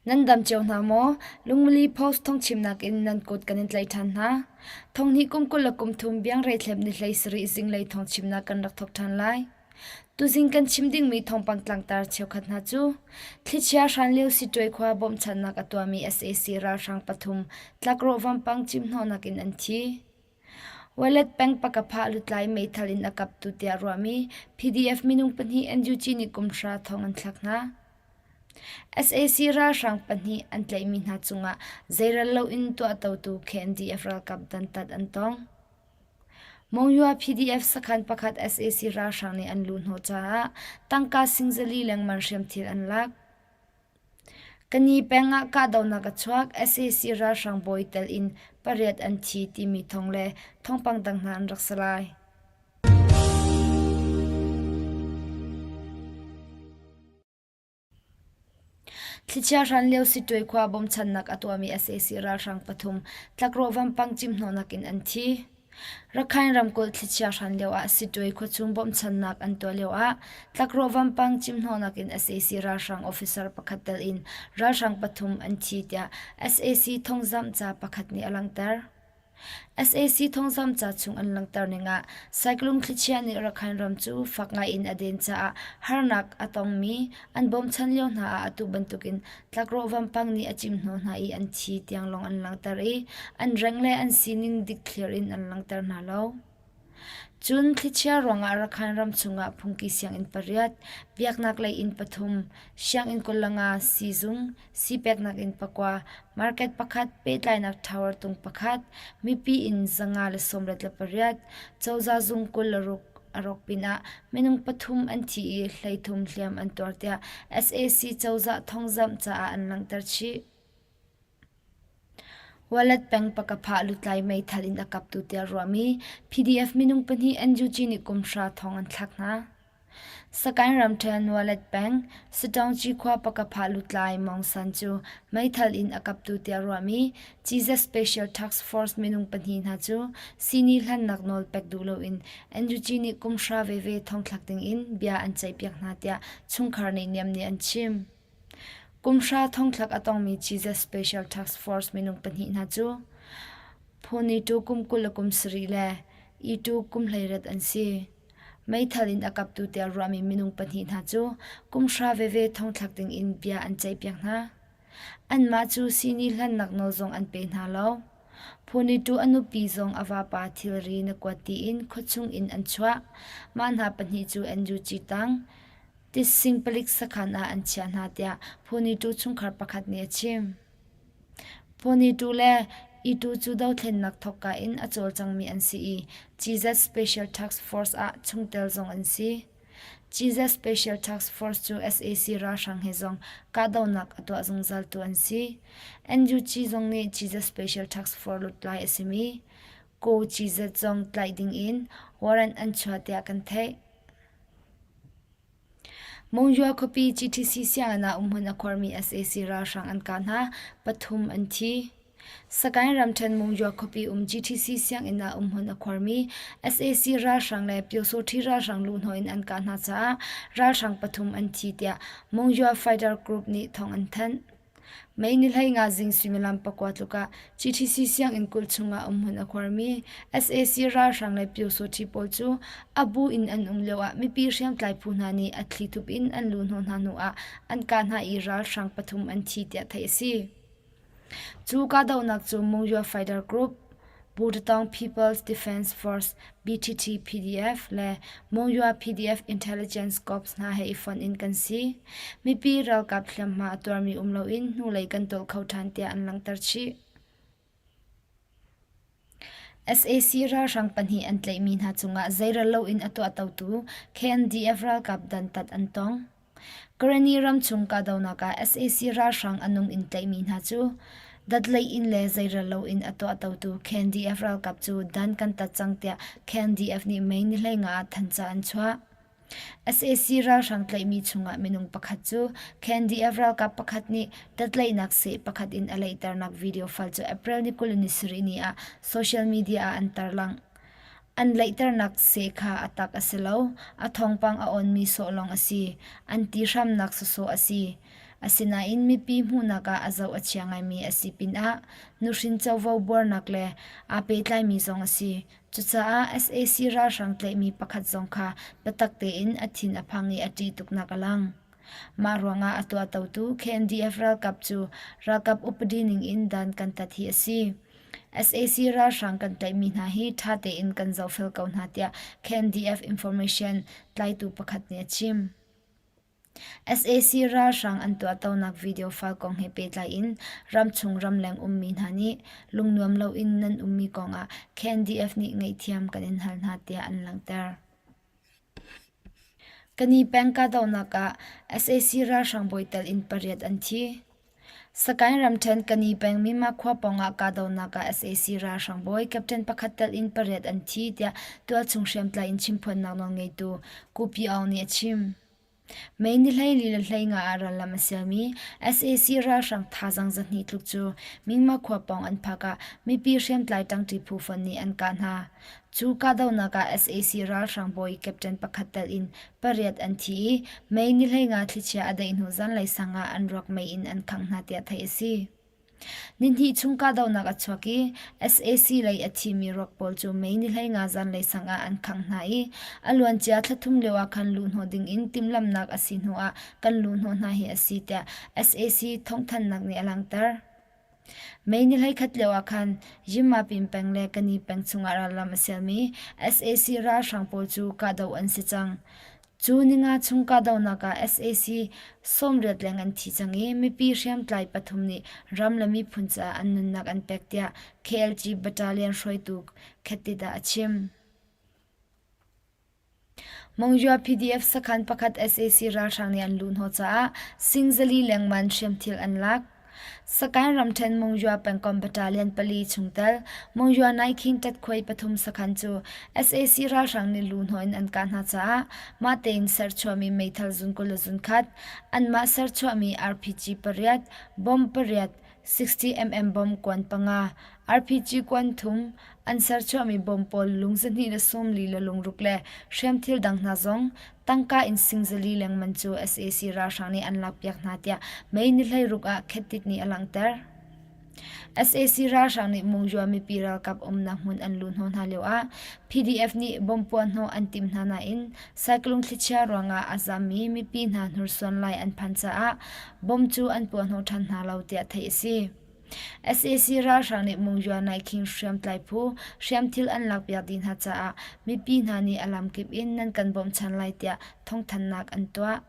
Nan dam cio hna maw? Lungmili Post thawngchimnak in nan kut kan in tlaih ṭhan hna. Thonghnih kum 23 biangreithlep ni 17 zinglei thawngchimnak kan rak thawk ṭhan lai. Tuzing kan chim dingmi thawngpang tlangtar cheukhat hna cu thlichia hran lio Siṭuai khua bawmhchanhnak a tuahmi sac ralhrang pathum tlakrawh vampang cimhnawhnak in an thi. Walet peng Pakaphah lutlai meithal in a kaptu tiah ruahmi PDF minung pahnih NUG nih kum hra thong an thlak hna. Sac ralhrang pahnih an tlaihmi hna cungah zeirel loin tuahtotu KNDF ralkap dantat an tong. Monywa PDF sakhan pakhat sac ralhrang nih an luhhnawh caah tangka sing zali lengmang hriamthil an lak. Kani peng ah kahdohnak a chuak. Sac ralhrang bawi tel in pariat an thi timi thawng le thawngpang dang hna an rak si lai. Thlichia hran lio Siṭuai khua bawmchannak a tuahmi sac ralhrang pathum tlakrawh vampang cimhnawhnak in an thi. Rakhine ramkulh thlichia hran lioah Siṭuai khuachung bawmchannak an tuah lioah tlakrawh vampang cimhnawhnak in sac ralhrang officer pakhat tel in ralhrang pathum an thi tiah sac thawngzamh ca pakhat nih a langhter. Sac thawngzamh ca chung an langhter ning ah Saiklung thlichia nih Rakhine ram cu fak ngai in a den caah harnak a tongmi an bawmchan lio hna ah atu bantukin tlakrawh vampang nih a cimhnawh hna i an thi tiang lawng an langhter i an reng le an sining dikthliar in an langhter hna lo. Cun thlichia ruangah Rakhine ram chungah phungki sianginn pariat, biaknak lei inn pathum, sianginn 25, siizung, sii-peknak inn pakua, market pakhat, pehtlainak tower tung pakhat, mipi inn 598, cozah zung 26 a rawk pinah minung pathum an thi i 13 hliam an tuar tiah sac cozah thawngzamh caah an langhter chih. Walet peng Pakaphah lutlai meithal in a kaptu tiah ruahmi PDF minung pahnih NUG nih kum hra thong an thlak hna. Sagaing ramṭhen Walet peng Sataungci khua Pakaphah lutlai Maung San cu meithal in a kaptu tiah ruahmi CZ Special Task Force minung pahnih hna cu sihni hlannak nawl pek duh loin NUG nih kum hra veve thongthlak dingin bia an ceihpiak hna tiah chungkhar nih niam nih an chim. Kum hra thongthlak a tongmi Jesus Special Task Force minung pahnih hna cu Phonitu kum 27 le Itu kum 18 an si. Meithal in a kaptu tiah ruahmi minung pahnih hna cu kum hra veve thongthlak dingin bia an ceihpiak hna. Anmah cu sihni hlannak nawl zong an pe hna lo. Phonitu a nupi zong a vapa thilri na kuat tiin khuachung in an chuah. Mah hna pahnih cu NUG tang Titsing palik sakhan ah an chiah hna tiah Phonitu chungkhar pakhat nih a chim. Phonitu le Itu cu dothlennak thawkka in a cawlcangmi an si i CZ Special Task Force ah chungtel zong an si. CZ Special Task Force cu sac ralhrang he zong kahdohnak a tuah zungzaltu an si. NUG zong nih CZ Special Task Force lutlai a simi Ko CZ zong tlaih ding in warrant an chuah tiah kan theih. Monywa khuapi GTC sianginn ah umhmun a khuarmi sac ralhrang an kah hna, pathum an thi. Sagaing ramṭhen Monywa khuapi um GTC sianginn ah umhmun a khuarmi sac ralhrang le Pyosawṭhi ralhrang luhhnawh in an kah hna caah ralhrang pathum an thi tiah Monywa Fighter Group nih thawng an thanh. May ni 15 zing suimilam pakua tluk ah GTC sianginn kulh chungah umhmun a khuarmi sac ralhrang le Pyosawṭhi pawl cu a bu in an um lioah mipi hriamtlai phu hna nih a thlithup in an luhhnawh hna hnuah an kah hna i ralhrang pathum an thi tiah theih a si. Cu kahdohnak cu Monywa Fighter Group, Butatong People's Defense Force (BTT-PDF) le Monywa PDF Intelligence Corps hna he i fonh in kan si. Mipi ralkap hliamhma a tuarmi um loin hnulei kan tawl kho ṭhan tiah an langhter chih. Sac ralhrang pahnih an tlaihmi hna cungah zeirel loin a tuahtotu KNDF ralkap dantat an tong. Karenni ramchung kahdohnak ah sac ralhrang a nung in tlaihmi hna cu datlei in le zeirel loin a tuahtotu KNDF ralkap cu dan kan tat cang tiah KNDF nih May ni 15 ah thanca an chuah. Sac ralhrang tlaihmi chungah minung pakhat cu KNDF ralkap pakhat nih datlaihnak seh pakhat in a leihternak video file cu April ni 27 ni ah social media ah an tarlangh. An laihternak seh kha a tak a si lo, a thawngpang a awnmi sawh lawng a si, an ti hramnak sawsawh a si. Asinain mipi hmuhnak ah a zoh a chia ngaimi a si pinah nuhrin covo buarnak le aa pehtlaimi zong a si. Cucaah sac ralhrang tlaihmi pakhat zong kha biatak tein a thin a phang i a ṭih tuknak a lang. Mah ruangah a tuahtotu KNDF ralkap cu ralkap upadi ningin dan kan tat hi a si. Sac ralhrang kan tlaihmi hna hi ṭha tein kan zohfel ko hna tiah KNDF information tlaitu pakhat nih a chim. Sac ralhrang an tuahtonak video file kong he pehtlai in ramchung ramleng ummi hna nih lungnuam loin nan ummi kongah KNDF nih ngaihthiam kan in hal hna tiah an langhter. Kani peng kahdohnak ah sac ralhrang bawi tel in pariat an thi. Sakaing ramṭhen Kani peng Myanmar khua pawngah kahdohnak ah sac ralhrang bawi captain pakhat telh in pariat an thi tiah tualchung hriamtlai in chimphuannak nawlngeitu Ku Pyi Aung nih a chim. May ni 14 le 15 ah rallam a sialmi sac ralhrang thazaang 200 tluk cu Myanmar khua pawng an phak ah mipi hriamtlai ṭangṭi phu fonh nih an kah hna. Cu kahdohnak ah sac ralhrang bawi captain pakhat telh in pariat an thi i May ni 15 thlichia a daih hnu zanlei sang ah an ruak mei in an khangh hna tiah theih a si. Nihnih chung kahdohnak a chuak i sac lei a thimi ruak pawl cu May ni 15 zanlei sang ah an khangh hna i a luancia thla thum lio ah khan luhhnawh ding in timhlamhnak a si hnu ah kan luhhnawh hna hi a si tiah sac thawngthanhnak nih a langhter. May ni 11 lio ah khan Yinmapin peng le Kani peng chungah rallam a sialmi sac ralhrang pawl cu kahdoh an si cang. Cu ninga chung kahdohnak ah sac 80 leng an thi cang i mipi hriamtlai pathum nih ram le miphun caah an nunnak an pek tiah KLG battalion hruaitu Khettit ah a chim. Mongyua PDF sakhan pakhat sac ralhrang nih an luhhnawh caah sing zali lengman hriamthil an lak. Sakaing ramṭhen Mongyua pengkomh battalion pali chungtel Mongyua Naikhin ṭatkhuai pathum sakhan cu sac ralhrang nih luhhnawh in an kah hna caah mah tein serchuahmi meithal zun 20 le zun khat, anmah serchuahmi RPG pariat, bomb pariat, 60 mm bomb kuan panga, RPG kuan thum, an serchuahmi bawm pawl lung 240 le lungruk le hriamthil dang hna zong tangka in sing zali lengmang cu sac ralhrang nih an lakpiak hna tiah May ni 16 ah Khettit nih a langhter. Sac ralhrang nih Mungyua mipi ralkap umnak hmun an luhhnawh hna lioah PDF nih bomb puahhnawh an timh hna nain cyclone thlichia ruangah a zammi mipi hna hnursuan lai an phan caah bomb cu an puahhnawh ṭhan hna lo tiah theih a si. Sac ralhrang nih Mungyua Naikhing hriamtlai phu hriamthil an lakpiak dih hna caah mipi hna nih a lamkip in nan kan bawmchan lai tiah thawngthanhnak an tuah.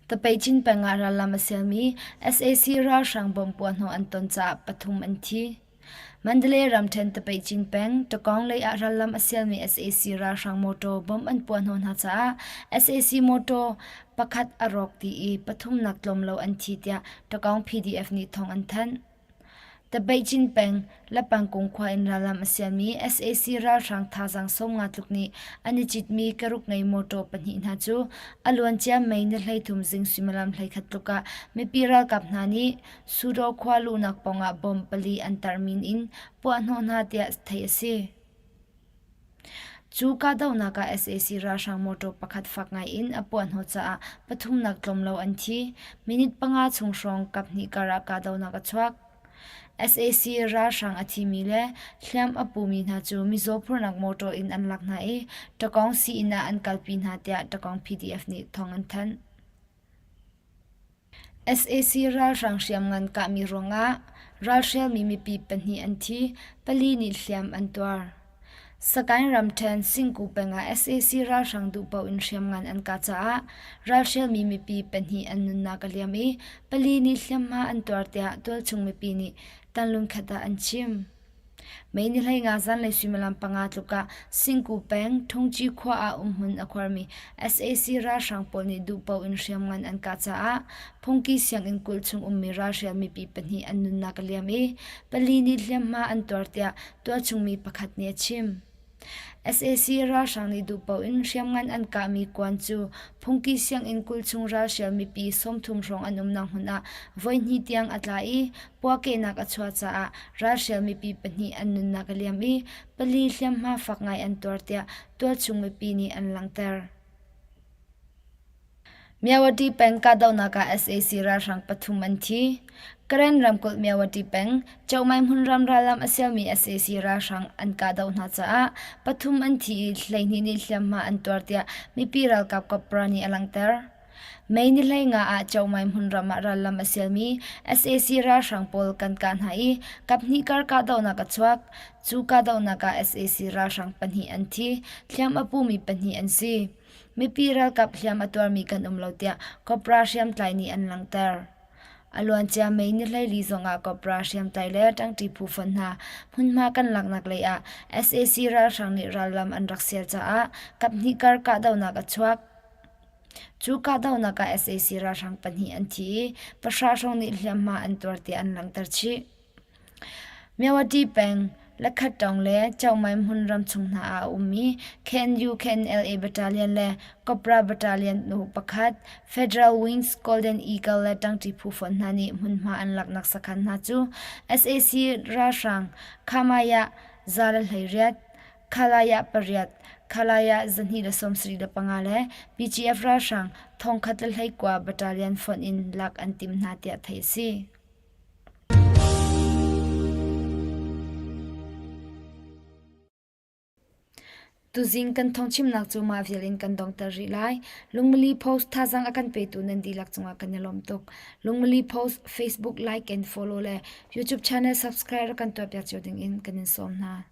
Tapeichin peng ah rallam a sialmi sac ralhrang bomb puahhnawh an ton caah pathum an thi. Mandalay ramṭhen Tapeichin peng Takong lei ah rallam a sialmi sac ralhrang mawṭaw bomb an puahhnawh hna caah sac mawṭaw pakhat a rawk dih i pathumnak tlawm lo an thi tiah Takong PDF nih thawng an thanh. Tapeichin peng Lapangkung khua in rallam a sialmi sac ralhrang thazaang 50 tluk nih an i citmi karuk ngei mawṭaw pahnih hna cu a luancia May ni 13 zing suimilam 11 tluk ah mipi ralkap hna nih Sudaw khua luhnak pawngah bomb pali an tarh min in puahhnawh hna tiah theih a si. Cu kahdohnak ah sac ralhrang mawṭaw pakhat fak ngai in a puahhnawh caah pathumnak tlawm lo an thi. Minute panga chung hrawng kaphnih kar ah kahdohnak a chuak. Sac ralhrang a thimi le hliam a pumi hna cu mizaw phurhnak mawṭaw in an lak hna i Takong sii-inn ah an kalpi hna tiah Takong PDF nih thawng an thanh. Sac ralhrang hriamngan kahmi ruangah ralhrialmi mipi pahnih an thi, pali nih hliam an tuar. Sagaing ramṭhen Singku peng ah sac ralhrang duhpaoh in hriamngan an kah caah ralhrialmi mipi pahnih an nunnak a liam i pali nih hliamhma an tuar tiah tualchung mipi nih Tanlung-khat ah an chim. May ni 15 zanlei suimilam panga tluk ah Singku peng Thungci khua ah umhmun a khuarmi sac ralhrang pawl nih duhpaoh in hriamngan an kah caah phungki sianginn kulh chung ummi ralhrial mipi pahnih an nunnak a liam i pali nih hliamhma an tuar tiah tualchungmi pakhat nih a chim. Sac ralhrang nih duhpaoh in hriamngan an kahmi kuan cu phungki sianginn kulh chung ralhrial mipi 30 hrawng an umnak hmun ah voihnih tiang a tla i puahkehnak a chuah caah ralhrial mipi pahnih an nunnak a liam i pali hliamhma fak ngai an tuar tiah tualchung mipi nih an langhter. Myawaddy peng kahdohnak ah sac ralhrang pathum an thi. Karen ramkulh Myawaddy peng, Chohmai hmunram rallam a sialmi sac ralhrang an kahdoh hna caah pathum an thi i 12 nih hliamhma an tuar tiah mipi ralkap Cobra nih a langhter. May ni 15 ah Chohmai hmunram ah rallam a sialmi sac ralhrang pawl kan kah hna i kaphnih kar kahdohnak a chuak. Cu kahdohnak ah sac ralhrang pahnih an thi, hliam a pumi pahnih an si. Mipi ralkap hliam a tuarmi kan um lo tiah Cobra hriamtlai nih an langhter. A luancia May ni 14 zongah Cobra hriamtlai le ṭangṭi phu fonh hna hmunhma kan laknak lei ah sac ralhrang nih rallam an rak sial caah kaphnih kar kahdohnak a chuak. Cu kahdohnak ah sac ralhrang pahnih an thi i pahra hrawng nih hliamhma an tuar tiah an langhter chih. Myawaddy peng, Lakhattawng le Chohmai hmun ram chung hna ah a ummi KNU-KNLA Battalion le Cobra Battalion nu pakhat, Federal Wings Golden Eagle le ṭangṭi phu fonh hna nih hmunhma an laknak sakhan hna cu sac ralhrang Khamaya 118, Khalaya pariat, Khalaya 275 le BGF ralhrang 1019 Battalion fonh in lak an timh hna tiah theih a si. Tuzing kan thawngchimnak cu mah vial in kan dongter rih lai. Lungmili Post thazaang a kan petu nan dihlak cungah kan i lawm tuk. Lungmili Post Facebook like and follow le YouTube channel subscribe rak kan tuahpiak cio ding in kan in sawm hna.